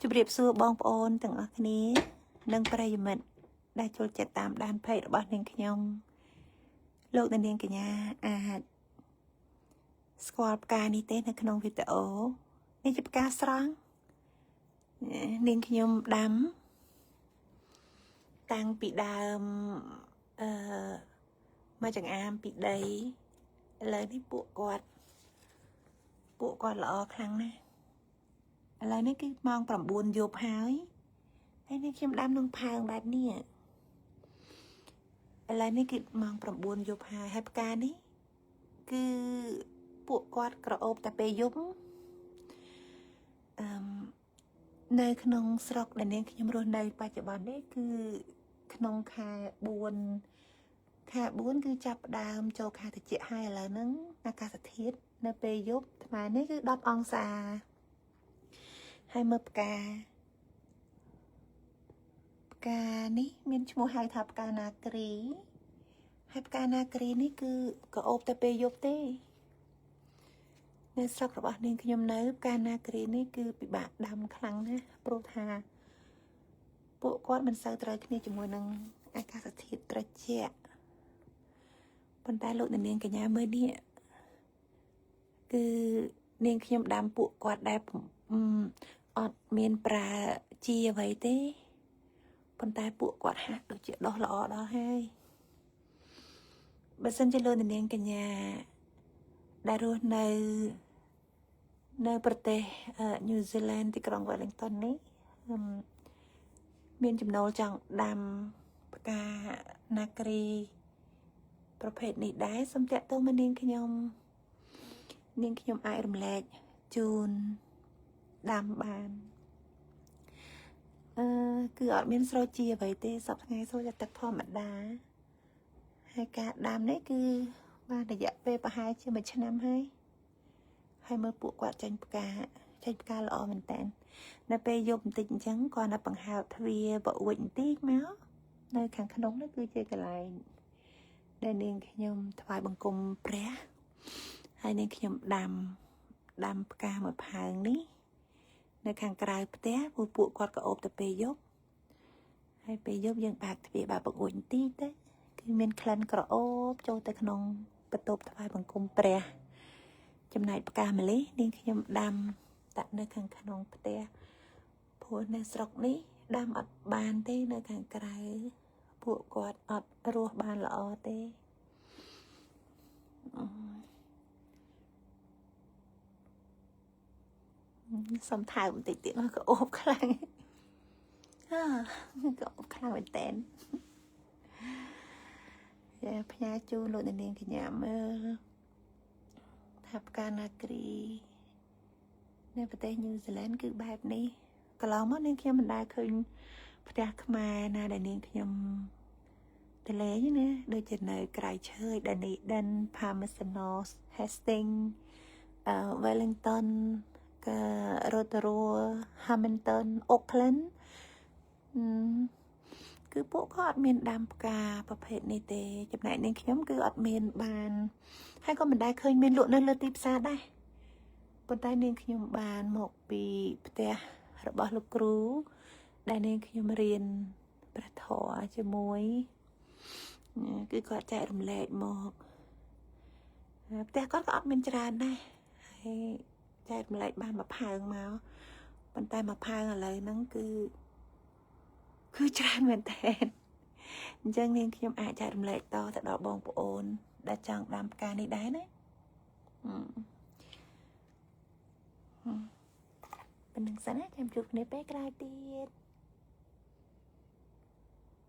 ជម្រាបសួរបងប្អូនទាំងអស់គ្នា និងប្រិយមិត្តដែលចូលចិត្តតាមដាន page របស់នាងខ្ញុំលោកអ្នកនាងកញ្ញាអាចស្គាល់ផ្កានេះទេនៅក្នុងវីដេអូនេះជាផ្កាស្រង់នាងខ្ញុំដាំតាំងពីដើមអឺមកចង្អាមពីដីឥឡូវនេះពួកគាត់ល្អខ្លាំងណាស់ឥឡូវនេះគឺម៉ោង9យប់ហើយហើយនេះខ្ញុំដាំក្នុងផើងបែបនេះឥឡូវនេះគឺម៉ោង9យប់ហើយហើយផ្កានេះគឺពួកគាត់ក្រអូបតែពេលយប់អឺមនៅក្នុងស្រុកដែលនាងខ្ញុំរស់នៅបច្ចុប្បន្ននេះគឺក្នុងខែ4ខែ4គឺចាប់ផ្ដើមចូលខែត្រជាក់ហើយឥឡូវហ្នឹងអាកាសធាតុនៅពេលយប់ថ្មនេះគឺ10អង្សាហើយមើលផ្កាផ្កានេះមានឈ្មោះហៅថាផ្កាណាគ្រីហើយផ្កាណាគ្រីនេះគឺក៏អូបតែពេលយប់ទេនៅស្រុករបស់នាងខ្ញុំនៅផ្កាណាគ្រីនេះគឺពិបាកដាំខ្លាំងណាស់ព្រោះថាពួកគាត់មិនសូវត្រូវគ្នាជាមួយនឹងអាកាសធាតុត្រជាក់ប៉ុន្តែលោកនាងកញ្ញាមើលនេះគឺនាងខ្ញុំដាំពួកគាត់ដែលអត់មានប្រើជីអ្វីទេប៉ុន្តែពួកគាត់ហាក់ដូចជាដុះល្អដល់ហើយបើសិនជាលោកនាងកញ្ញាដែលរស់នៅនៅប្រទេសញូហ្សេឡង់ទីក្រុង Wellington នេះមានចំណូលចង់ដាំផ្កាណាគ្រីប្រភេទនេះដែរសូមតាក់ទងមកនាងខ្ញុំនាងខ្ញុំអាចរំលែកជូនដាំបានអឺគឺអត់មានស្រូវជីអ្វីទេសប្តាហ៍ថ្ងៃស្រូវតែទឹកធម្មតាហើយការដាំនេះគឺបានរយៈពេលប្រហែលជាមួយឆ្នាំហើយហើយមើលពួកគាត់ចេញផ្កាចេញផ្កាល្អមែនតើនៅពេលយប់បន្តិចអញ្ចឹងគាត់នៅបង្ហើបទ្វារបអួចបន្តិចមកនៅខាងក្នុងនោះគឺជាកន្លែងដែលនាងខ្ញុំថ្វាយបង្គំព្រះហើយនាងខ្ញុំដាំដាំផ្កាមួយផើងនេះនៅខាងក្រៅផ្ទះពួកពួកគាត់ក៏អូបទៅពេលយប់ហើយពេលយប់យើងបើកទ្វារបើកបង្អួចបន្តិចទៅគឺមានក្លិនក្រអូបចូលទៅក្នុងបន្ទប់ថ្វាយបង្គំព្រះចំណែកផ្កាម្លិះនាងខ្ញុំដាំដាក់នៅខាងក្នុងផ្ទះព្រោះនៅស្រុកនេះដាំអត់បានទេនៅខាងក្រៅពួកគាត់អត់រស់បានល្អទេអឺសុំថើបបន្តិចទៀតមកក៏អូបខ្លាំងអើក៏អូបខ្លាំងមែនតើចាផ្ញើជូនលោកនាងកញ្ញាមើលថាផ្កាណាគ្រីនៅប្រទេសញូហ្សេឡង់គឺបែបនេះកន្លងមកនាងខ្ញុំមិនដែលឃើញផ្ទះខ្មែរណាដែលនាងខ្ញុំទៅលេងណាដូចជានៅក្រៃឈើ Dunedin Palmerston North Hastings អឺ Wellington ក៏ Rotorua Hamilton Auckland គឺពួកគាត់អត់មានដាំផ្កាប្រភេទនេះទេចំណែកនាងខ្ញុំគឺអត់មានបានហើយក៏មិនដែលឃើញមានលក់នៅលើទីផ្សារដែរប៉ុន្តែនាងខ្ញុំបានមកពីផ្ទះរបស់លោកគ្រូដែលនាងខ្ញុំរៀនព្រះធម៌ជាមួយគឺគាត់ចែករំលែកមកផ្ទះគាត់ក៏អត់មានច្រើនដែរហើយចែករំលែកបានមួយផើងមកប៉ុន្តែមួយផើងឥឡូវហ្នឹងគឺគឺច្រើនមែនតើអញ្ចឹងនាងខ្ញុំអាចចែករំលែកតទៅដល់បងប្អូនដែលចង់ដាំផ្កានេះដែរណាប៉ុណ្្នឹងសិនណាចាំជួបគ្នាពេលក្រោយទៀត។